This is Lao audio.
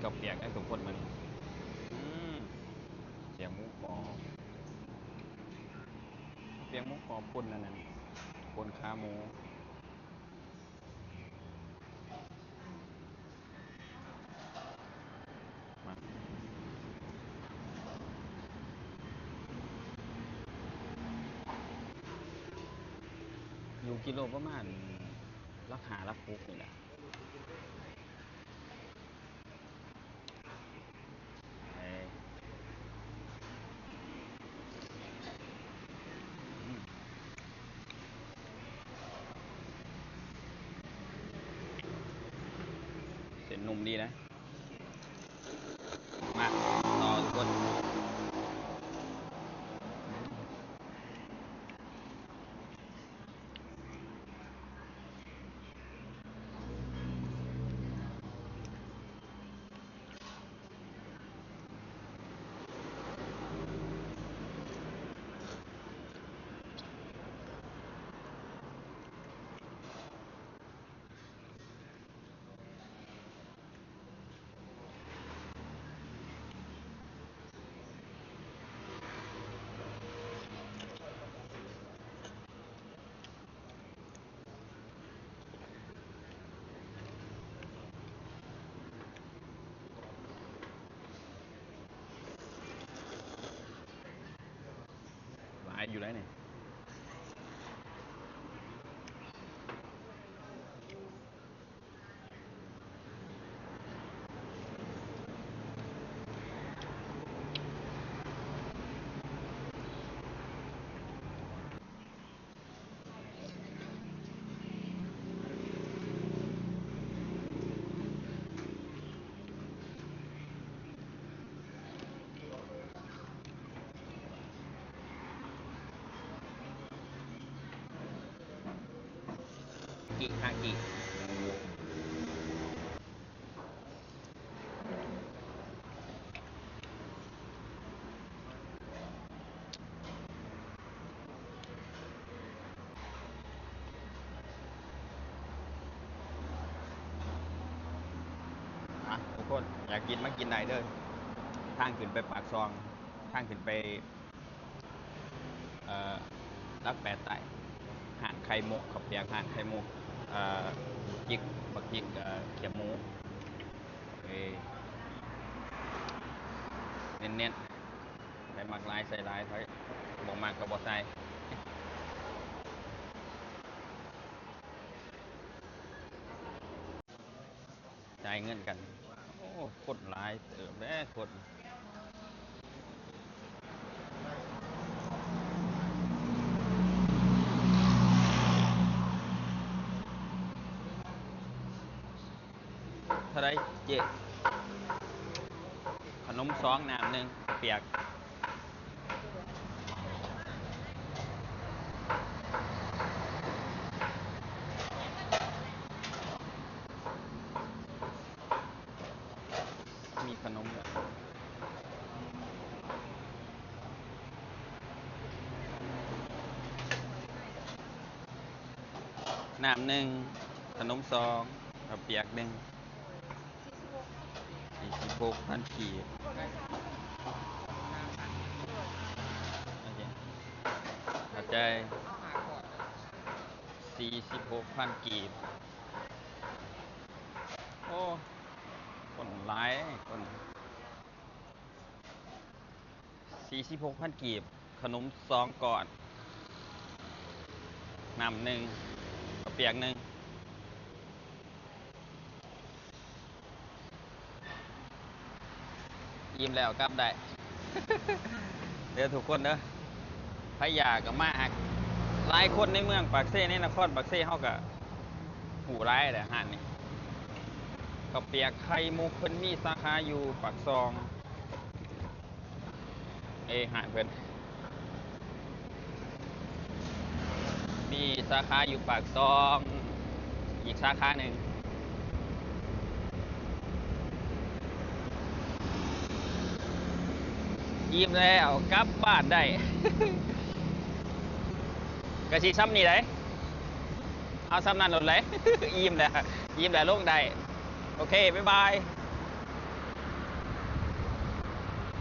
ເຂົ້າປຽກໃຫ້ທຸກຄົນມື້ນີ້. ອືມ ເສຍໝູກອບ ເສຍໝູກອບ ປົນອັນນັ້ນ ປົນຂາໝູ. ມາ ຢູ່ກິໂລປະມານຫຼັກຫ້າຫຼັກຫົກນີ້ແຫຼະ. ເອີ ອືມ ເສັ້ນນຸ້ມດີນະ. ມາຕໍ່ທຸກຄົນ. ຫຼາຍຢູ່ໃດ໋ນີ້. ກິ ຄາກິ. ອ່ະ ທຸກຄົນ ຢາກກິນມາກິນໄດ້ເດີ ທາງຂຶ້ນໄປປາກຊ່ອງ ທາງຂຶ້ນໄປ ເອີ ຫຼັກແປດໃຕ້ ຮ້ານໄຂ່ມຸກ ເຂົ້າປຽກຮ້ານໄຂ່ມຸກ ເອີ ຈິກ ບັກຈິກ ເອີ ຂຽບໝູ ເອີ ເນັ້ນໆ ໃຜມັກຫຼາຍໃສ່ຫຼາຍ ໃຜບໍ່ມັກກໍບໍ່ໃສ່. ຈ່າຍເງິນກັນ. ໂອ້ ຄົນຫຼາຍເຕີບເດ້ ຄົນ. ເທົ່າໃດເຈ້? ຂະໜົມສອງ ນ້ຳໜຶ່ງ ເຂົ້າປຽກ. ມີຂະໜົມ ນ້ຳໜຶ່ງ ຂະໜົມສອງ ເຂົ້າປຽກໜຶ່ງ. ສີ່ສິບຫົກພັນກີບ ເຂົ້າໃຈ ສີ່ສິບຫົກພັນກີບ. ໂອ້ ຄົນຫຼາຍ ຄົນ. ສີ່ສິບຫົກພັນກີບ ຂະໜົມສອງກ້ອນ ນ້ຳໜຶ່ງ ເຂົ້າປຽກໜຶ່ງ. ອີ່ມແລ້ວກັບໄດ້ເດີທຸກຄົນເດີ. ໃຜຢາກກໍມາຫາ ຫຼາຍຄົນໃນເມືອງປາກເຊ ໃນນະຄອນປາກເຊເຮົາກໍຮູ້ຫຼາຍແຫຼະຮ້ານນີ້. ເຂົ້າປຽກໄຂ່ມຸກ ເພິ່ນມີສາຂາຢູ່ປາກຊ່ອງ. ເອີ ຮ້ານເພິ່ນມີສາຂາຢູ່ປາກຊ່ອງ ອີກສາຂາໜຶ່ງ. ອີ່ມແລ້ວກັບບ້ານໄດ້ ກະຊິຊ່ຳນີ້ໄດ໋ ເອົາຊ່ຳນັ້ນໂລດເລີຍ. ອີ່ມແລ້ວ ອີ່ມແລ້ວລົງໄດ້. ໂອເຄ ບາຍບາຍ.